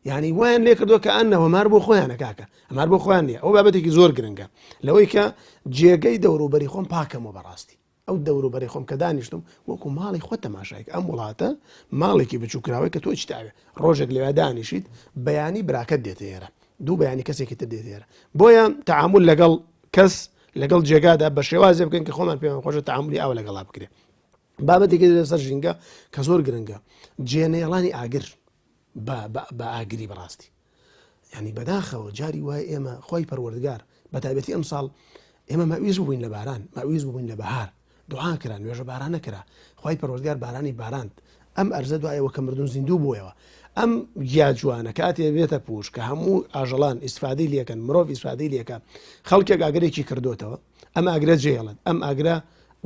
Speaker 2: یعنی وایان لێ کردووە کە ئەنەوە مار بۆ خۆیانە کاکە ئەمار بۆ خۆیان نییە ئەو بابەتێکی زۆر گرنگە لەوەی کە جێگەی دەوروبەری خۆم پاکەمەوە بەڕاستی ئەو دەوروبەری خۆم کە دانیشتم وەکو ماڵی خۆت تەماشایک ئەم وڵاتە ماڵێکی بچووکراوەی کە تۆ چتاوێ ڕۆژێک لەوێ دانیشیت بەیانی براکەت دێتە ئێرە دوو بەیانی کەسێکی تر دێتە ئێرە بۆیە تعامل لەگەڵ کەس لەگەڵ جێگادا بە شێوازێ بکەن کە خۆمان پێمان خۆشە تعاملی ئاوە لەگەڵا بکرێ بابەتێکی لەسەر ژینگە کە زۆر گرنگە جێنێڵانی ئاگر بە ئاگری بەڕاستی یعنی بەداخەوە جاری وای ئێمە خۆی پەروەردگار بە تایبەتی ئەم ساڵ ئێمە مەویز بووین لە باران مەویز بووین لە بەهار دوعا کرا نوێژە بارانە کرا خی پەروەردگار بارانی باراند ئەم ئەرزە دوایەوە کە مردون زیندوو بووەوە ئەم گیا جوانە کاتێ بێتە پوش کە هەموو ئاژەڵان ئیسفادەی لەکەن مرۆڤ ئیسفادەی لەکە خەڵکێک ئاگرێکی کردوتەوە ئەم ئاگرە جێڵێت ئەم ئاگرە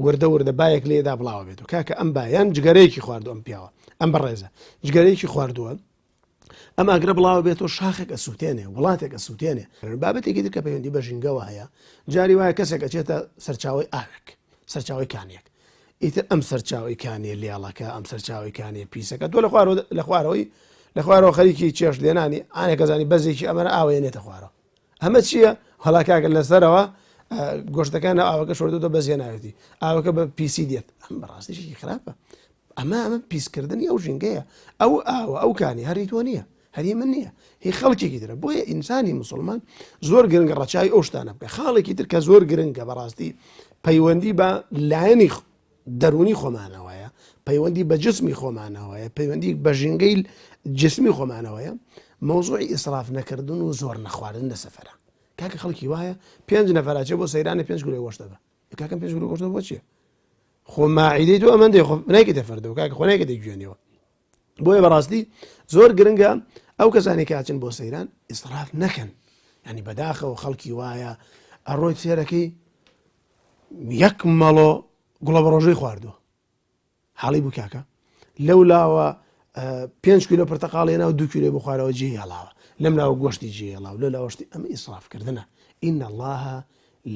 Speaker 2: وردە وردە بایەک لێدا بڵاوە بێت و کاکە ئەم بایان جگەرەیەکی خواردو ئەم پیاوە ئەم بەڕێزە جگەرەیەکی خواردووە ئەم ئاگرە بڵاوە بێتەوە شاخێک ئەسووتێنێ وڵاتێک ئەسووتێنێ بابەتێکی تر کە پەیوەندی بە ژینگەوە هەیە جاری وایە کەسێک ئەچێتە سەرچاوی ئاوێک سەرچاوی کانیەک ئیتر ئەم سەرچاوی کانیە لێڵەکە ئەم سەرچاوی کانیە پیسەکە تۆ لە خوارەوە لە خوارەوەی لە خوارەوە خەریکی چێش لێنانی ئانێکەزانی بەزێکی ئەمەرە ئاوێنێتە خوارەوە ئەمە چییە؟ وەڵا کاکە لەسەرەوە گۆشتەکان ئاوەکە شۆردۆتە بەزیێناوێتی ئاوەکە بە پیسی دێت ئەم بەڕاستیشی خراپە ئەمە ئەمە پیسکردنی ئەو ژینگەیە ئەو ئاوە ئەو کانی هەری تۆ نییە هەری من نییە هی خەڵکێکی ترە بۆیە ئینسانی مسلمان زۆر گرنگە ڕەچای ئەو شتانە بکە خاڵێکی تر کە زۆر گرنگە بەڕاستی پەیوەندی بە لایەنی دەروونی خۆمانەوەیە، پەیوەندی بە جسمی خۆمانەوەیە، پەیوەندی بە ژینگەی جسمی خۆمانەوەیە، مەوزوعی ئیسراف نەکردن و زۆر نەخواردن لە سەفەرە. کاکە خەڵکی وایە پێنج نەفەر ئەچێ بۆ سەیرانێ پێنج کیلۆی گۆشت دەبا. کاکەم پێنج کیلۆ گۆشت بۆ چییە؟ خۆ ماعیدەی تۆ ئەمەندەی خۆ نایکەیتە فەردەوە کاکە خۆ نایکەیتە گوێنیەوە. بۆیە بەڕاستی زۆر گرنگە ئەو کەسانی کە ئەچن بۆ سەیران ئیسراف نەکەن. ینی بەداخەوە خەڵکی وایە ئەڕۆی سێرەکەی یەک مەڵۆ گوڵە بەڕۆژەی خواردووە حاڵی بوو کاکە لەو لاوە پێنج کیلۆ پرتەقاڵی ناو دو کیلۆ بخوارەوە جێ هێڵاوە لەم لاوە گۆشتی جێ هێڵاو لە لاوەشتی ئەم ئیسرافکردنە إن الله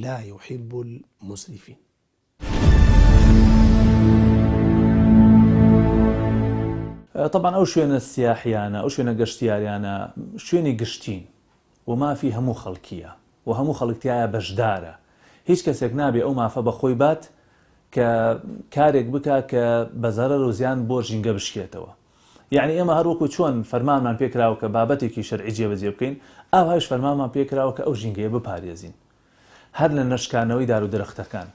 Speaker 2: لا يحب المسرفين
Speaker 3: طبعا ئەو شوێنە سیاحیانە ئەو شوێنە گەشتیاریانە شوێنی گشتین و مافی هەموو خەڵکیە و هەموو خەڵک تیایا بەشدارە هیچ کەسێک نابێ ئەو مافە بە خۆی بات کە کارێک بکا کە بە زەرەر و زیان بۆ ژینگە بشکێتەوە یەعنی ئێمە هەر وەکو چۆن فەرمانمان پێ کراوە کە بابەتێکی شەرعی جێبەجێ بکەین ئاوهایش فەرمانمان پێ کراوە کە ئەو ژینگەیە بپارێزین هەر لە نەشکانەوەی دار و درەختەکان،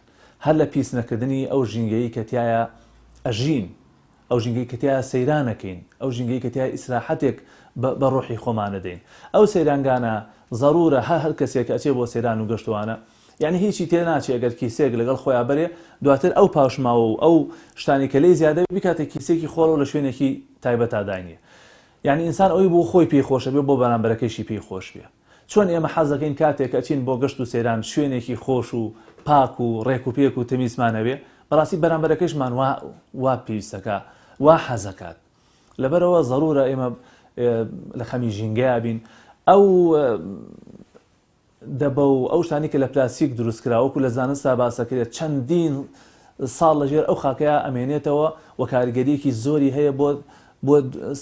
Speaker 3: هەر لە پیس نەکردنی ئەو ژینگەیەی کە تیایا ئەژین، ئەو ژینگەی کە تیایا سەیران ئەکەین، ئەو ژینگەی کە تیایا ئیسراحەتێک بە بە ڕۆحی خۆمان ئەدەین. ئەو سەیرانگانە زەروورە هەر هەر کەسێک کە ئەچێ بۆ سەیران و گەشت و ئانە، یەعنی هیچی تێ ناچێ ئەگەر کیسەیەک لەگەڵ خۆیا بەرێ، دواتر ئەو پاشماوە و ئەو شتانەی کە لێی زیادە بیکاتە کیسەیەکی خۆڵ و لە شوێنێکی تایبەتا داینێ. یەعنی ئینسان ئەوەی بۆ خۆی پێی خۆشە بێ بۆ بەرامبەرەکەیشی پێی خۆش بێ. چۆن ئێمە حەز دەکەین کاتێک ئەچین بۆ گەشت و سەیران شوێنێکی خۆش و پاک و ڕێک و پێک و تەمیزمان هەبێ، بەڕاستی بەرامبەرەکەیشمان وا وا پێویستەکا وا حەزەکات. لەبەرئەوە زەرورە ئێمە لە خەمی ژینگەیا بین. ئەو دەبە و ئەو شتانەی کە لە پلاستیک دروست کرا وەکو لە زانستا باس ئەکرێت چەندین ساڵ لە ژێر ئەو خاکەیا ئەمێنێتەوە و کاریگەریەکی زۆری هەیە بۆ بۆ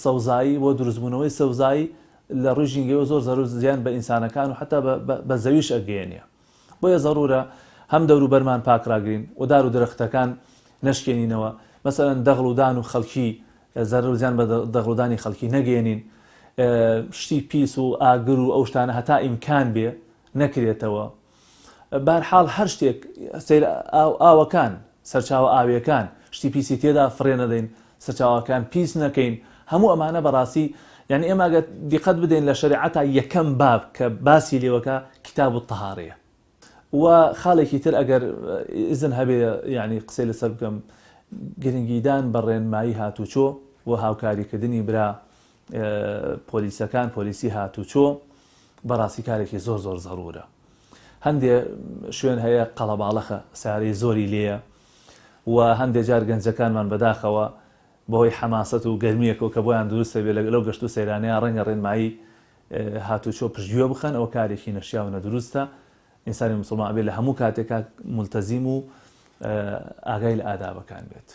Speaker 3: سەوزایی بۆ دروستبوونەوەی سەوزایی لە ڕووی ژینگەیەوە زۆر زەرور زیان بە ئینسانەکان و حەتا بە زەویش ئەگەیەنێ بۆیە زەرورە هەم دەوروبەرمان پاک ڕاگرین و دار و درەختەکان نەشکێنینەوە مەسەلەن دەغڵ و دان و خەڵکی زەرەر و زیان بە دەغڵ و دانی خەڵکی نەگەیەنین شتی پیس و ئاگر و ئەو شتانە هەتا ئیمکان بێ نەکرێتەوە بەهەرحاڵ هەر شتێک سەیر ئاو ئاوەکان سەرچاوە ئاویەکان شتی پیسی تێدا فڕێ نەدەین سەرچاوەکان پیس نەکەین هەموو ئەمانە بەڕاستی یعنی ئێمە ئەگەر دیقەت بدەین لە شەریعەتا یەکەم باب کە باسی لێوەکە کتاب الطهارەیە و خاڵێکی تر ئەگەر ئیزن هەبێ یعنی قسەی لەسەر بکەم گرنگیدان بە ڕێنمایی هاتوچۆ و هاوکاریکردنی برا. پۆلیسەکان، پۆلیسی هاتوچۆ بەڕاستی کارێکی زۆر زۆر زەڕورە. هەندێ شوێن هەیە قەڵەباڵەخە، سەیارەی زۆری لێیە و هەندێ جار گەنجەکانمان بەداخەوە بەهۆی حەماسەت و گەرمییەکەوە کە بۆیان دروست دەبێت لەو گەشت و سەیرانەیان ڕەنگە ڕێنمایی هاتوچۆ پشتگوێ بخەن، ئەوە کارێکی نەشیاو و نەدروستە. ئینسانی موسڵمان ئەبێ لە هەموو کاتێکا مولتەزیم و ئاگای لە ئادابەکان بێت.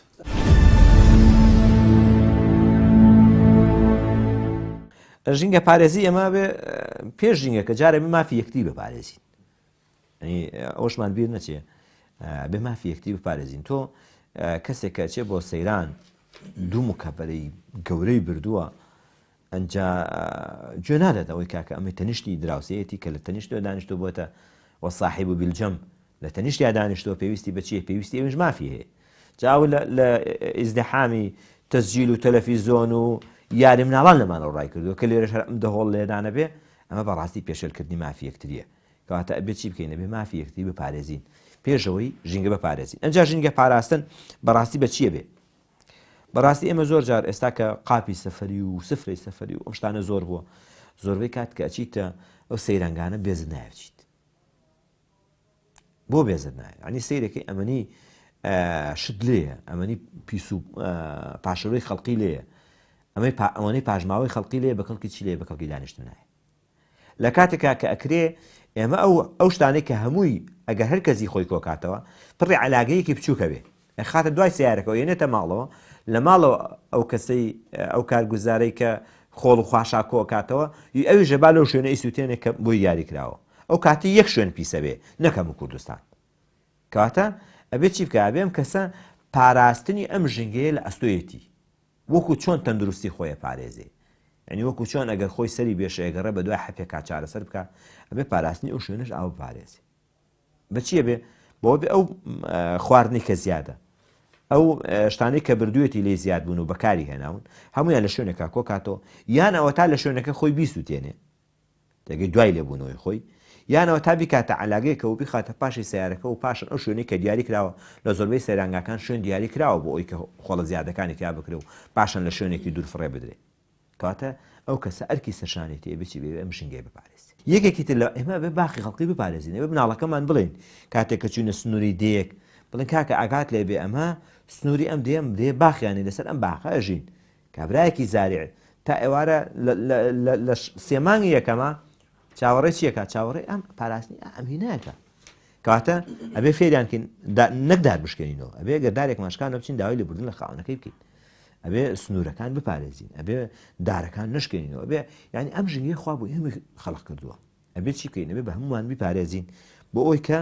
Speaker 4: ژینگە پارێزی ئێمە بێ پێش ژینگەکە جارێ بێ مافی یەکتری بپارێزین ئەوشمان بیر نەچێ بێ مافی یەکتری بپارێزین تۆ کەسێک کە چێ بۆ سەیران دوو مکەبەرەی گەورەی بردووە ئەنجا گوێ نادات ئەوەی کاکە ئەمەی تەنیشتی دراوسێیەتی کە لە تەنیشتەوە دانیشتووە بۆتە والصاحب بالجنب لە تەنیشتیا دانیشتووە پێویستی بە چییە پێویستی ئەویش مافی هەیە جا ئەو لە ئیزدحامی تەسجیل و تەلەفیزۆن و یاری مناڵان لەمانەوە ڕای کردووە کە لێرەش هەر ئەم دەهۆڵ لێدانە بێ ئەمە بەڕاستی پێشێلکردنی مافی یەکتریە کەواتە ئەبێ چی بکەین ئەبێ مافی یەکتری بپارێزین پێشەوەی ژینگە بپارێزین ئەنجا ژینگە پاراستن بەڕاستی بە چییە بێ بەڕاستی ئێمە زۆر جار ئێستا کە قاپی سەفەری و سفرەی سەفەری و ئەم شتانە زۆر بووە زۆربەی کات کە ئەچیتە ئەو سەیرانگانە بێزت نایە بچیت بۆ بێزت نایە ینی سەیرەکەی ئەمەنی شت لێیە ئەمەنی پیس و پاشەوەی خەڵقی لێیە ئەمەی ئەوەی پاشماوەی خەڵقی لێ بە کەڵکی چی لێ بە کەڵکی دانیشتن نایە لە کاتێکا کە ئەکرێ ئێمە ئەو ئەو شتانەی کە هەمووی ئەگەر هەر کەسی خۆی کۆکاتەوە پڕی عەلاگەیەکی بچووکە بێ ئەخاتە دوای سیارەکەەوە یێنێتە ماڵەوە لە ماڵەوە ئەو کەسەی ئەو کارگوزارەی کە خۆڵ و خواشا کۆکاتەوە ی ئەوی ژەبا لەو شوێنە ئیسوتێنێک کە بۆی دیاری کراوە ئەو کاتی یەک شوێن پیسە بێ نەکەم و کوردستان کەواتە ئەبێ چی بکە ئەبێ ئەم کەسە پاراستنی ئەم ژینگەیە لە ئەستۆیەتی وەکو چۆن تەندروستی خۆی ئەپارێزێ یانی وەکو چۆن ئەگەر خۆی سەری بێشێ ئەگەڕێ بەدوای حەپێکا چارەسەر بکا ئەبێ پاراستنی ئەو شوێنەش ئاو بپارێزێ بە چی ئەبێ بەوە بێ ئەو خواردنی کە زیادە ئەو شتانەی کە بردوێتی لێ زیاد بوون و بەکاری هێناون هەمویان لە شوێنێکا کۆکاتەوە یان ئەوە تا لە شوێنەکە خۆی بیسووتێنێ دەگەی دوای لێبوونەوەی خۆی، یان ئەوەتا بیکاتە عەلاگەیەکەوە و بیخاتە پاشی سەیارەکە و پاشان ئەو شوێنەی کە دیاری کراوە، لە زۆربەی سەیرانگاکان شوێن دیاری کراوە بۆ ئەوەی کە خۆڵە زیادەکانی تیا بکرێ و پاشان لە شوێنێکی دوور فڕێ بدرێ. کەواتە ئەو کەسە ئەرکی سەرشانێتی ئەبێ چی بێ؟ ئەم ژینگەیە بپارێزێ. یەکێکی تر لە ئێمە ئەبێ باخی خەڵکی بپارێزین، ئەبێ مناڵەکەمان بڵێین کاتێک کە چووینە سنووری دێیەک بڵێن کاکە ئاگات لێ بێ ئەمە سنووری ئەم دێیە، ئەم دێیە باخیانەی لەسەر ئەم باخە ئەژین. کابرایەکی زاریع تا ئێوارە لە سێ مانگی یەکەمە چاوەڕێ چیەکە چاوەڕێ ئەم پاراستنی ئەم هینایەکە کەواتە ئەبێ فێریان کەین نەک دار بشکێنینەوە ئەبێ گەر دارێکمان شکانەوە بچین داوای لێبوردن لە خاوەنەکەی بکەین ئەبێ سنوورەکان بپارێزین ئەبێ دارەکان نشکێنینەوە ئەبێ یعنی ئەم ژینگەی خوا بۆ ئێمە خەڵق کردووە ئەبێ چی بکەین ئەبێ بە هەموومان بیپارێزین بۆ ئەوی کە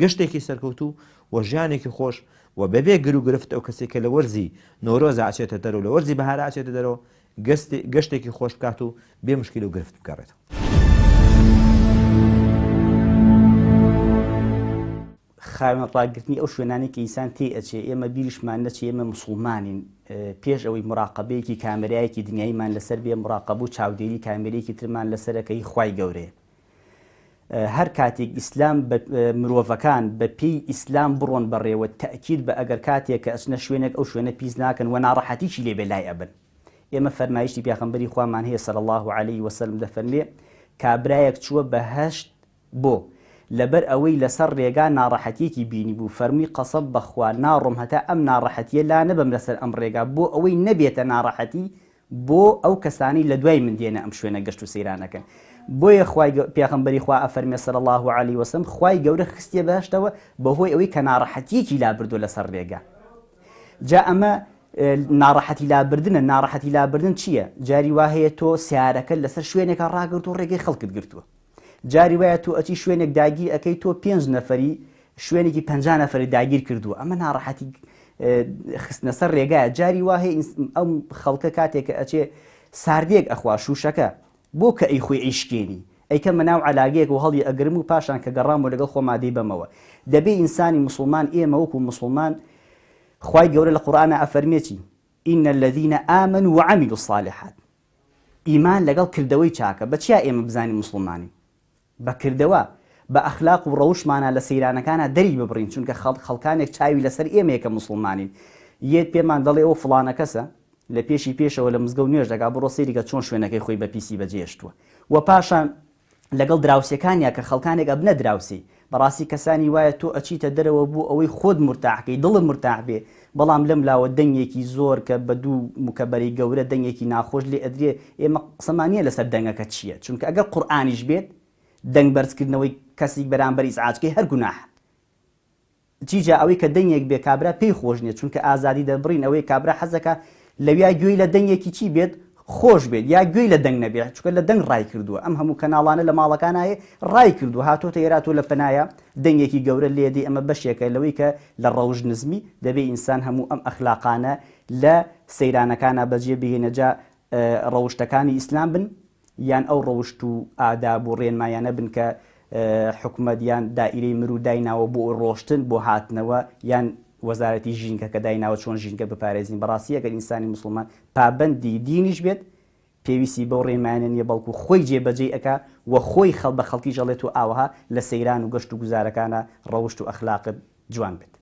Speaker 4: گەشتێکی سەرکەوتوو و ژیانێکی خۆش و بەبێ گر و گرفت ئەو کەسێک کە لە وەرزی نۆرۆزە ئەچێتە دەرەوە لە وەرزی بەهارە ئەچێتە دەرەوە گەشتێکی خۆش بکات و بێ مشکل و گرفت بگەڕێتەوە.
Speaker 5: خاوێن ڕاگرتنی ئەو شوێنانەی کە ئینسان تێی ئەچێ، ئێمە بیریشمان نەچێ ئێمە موسوڵمانین، پێش ئەوەی موراقەبەیەکی کامێرایەکی دنیاییمان لەسەر بێ موراقەبە و چاودێری کامێرەیەکی ترمان لەسەرە کە هی خوای گەورەیە. هەر کاتێک ئیسلام بە مرۆڤەکان بە پێی ئیسلام بڕۆن بەڕێوە تەئکید بە ئەگەر کاتێک کە ئەچنە شوێنێک ئەو شوێنە پیس ناکەن و ناڕەحەتیشی لێ بێ لای ئەبن. ئێمە فەرمایشتی پێغەمبەری خوامان هەیە صلی اللە علیه وسلم دەفەرمێ کابرایەک چووە بەهەشت بۆ؟ لەبەر ئەوەی لەسەر ڕێگا ناڕەحەتیەکی بینیبوو، فەرمووی قەسەم بەخوا ناڕۆم هەتا ئەم ناڕەحەتیە لانەبەم لەسەر ئەم ڕێگا بۆ ئەوەی نەبێتە ناڕەحەتی بۆ ئەو کەسانەی لەدوای من دێنە ئەم شوێنە گەشت و سەیران ئەکەن بۆیە خوای پێغەمبەری خوا ئەفەرمێ صلی اللە علیە وسلم خوای گەورە خستیە بەهەشتەوە بەهۆی ئەوەی کە ناڕەحەتیەکی لابردووە لەسەر ڕێگا جا ئەمە ناڕەحەتی لابردنە ناڕەحەتی لابردن چییە؟ جاری وا هەیە تۆ سیارەکە لەسەر شوێنێکە ڕاگرت و ڕێگەی خەڵکت گرتووە جاری وایە تۆ ئەچی شوێنێک داگیر ئەکەی تۆ پێنج نەفەری شوێنێکی 50 نەفەری داگیر کردووە ئەمە ناڕەحەتی خستنە سەر ڕێگایە جاری وا هەیە ئەم خەڵکە کاتێک کە ئەچێ ساردێک ئەخوا شوشەکە بۆ کە ئەی خۆی ئەیشکێنی ئەیکەمە ناو عەلاگەیەک و هەڵی ئەگرم و پاشان کە گەڕامەوە لەگەڵ خۆما دەیبەمەوە دەبێ ئینسانی موسڵمان ئێمە وەکو موسڵمان خوای گەورە لە قورئانا ئەفەرمێ چی ان الذین آمنوا وعملوا الصالحات ئیمان لەگەڵ کردەوەی چاکە بە چیا ئێمە بزانین موسڵمانین بە کردەوە بە ئەخلاق و ڕەوشمانە لە سەیرانەکانە دەری ببڕین چونکە خەڵک خەڵکانێک چاوی لەسەر ئێمەیە کە موسڵمانین یەت پێمان دەڵێ ئەو فڵانە کەسە. لە پێشی پێشەوە لە مزگەوت نوێژ دەکا بڕۆ سەیری کە چۆن شوێنەکەی خۆی بە پیسی بەجێهێشتووە و پاشان لەگەڵ دراوسێکانیا کە خەڵکانێک ئەبنە دراوسێی بەڕاستی کەسانی وایە تۆ ئەچیتە دەرەوە بۆ ئەوەی خۆت مورتاح کەی دڵت مورتاح بێ بەڵام لەم لاوە دەنگێکی زۆر کە بە دوو مکەبەرەی گەورە دەنگێکی ناخۆش لێ ئەدرێ ئێمە قسەمان نییە لەسەر دەنگەکە چییە چونکە ئەگەر قورئانیش بێت دەنگ بەرزکردنەوەی کەسیک بەرامبەر ئیزعاجکەی هەر گوناحە چی جا ئەوەی کە دەنگێک بێ کابرا پێی خۆش نیە چونکە ئازادی دەربڕین ئەوەیە کابرا حەزەکا لەویا گوێی لە دەنگێکی چی بێت خۆش بێت یا گوێی لە دەنگ نەبێت چونکە لە دەنگ ڕای کردووە ئەم هەموو کەناڵانە لە ماڵەکانا هەیە ڕای کردووە هاتۆتە ئێرا تۆ لە پەنایا دەنگێکی گەورە لێ دێ ئەمە بەشێکە لەوەی کە لە ڕەوش نزمی دەبێ ئینسان هەموو ئەم ئەخلاقانە لە سەیرانەکانا بەجێ بهێنێ جا ڕەوشتەکانی ئیسلام بن یان ئەو ڕەوشت و ئاداب و ڕێنمایانە بن کە حکومەت یان دائیرەی مرو دایناوە بۆ ڕۆشتن بۆ هاتنەوە یان وەزارەتی ژینگە کە دایناوە چۆن ژینگە بپارێزین بەڕاستی ئەگەر ئینسانی موسڵمان پابەندی دینیش بێت پێویستی بەو ڕێنمایانە نییە بەڵکو خۆی جێبەجێی ئەکا و خۆی خەڵ بە خەڵکیش ئەڵێ تۆ ئاوەها لە سەیران و گەشت و گوزارەکانا ڕەوشت و ئەخلاقت جوان بێت.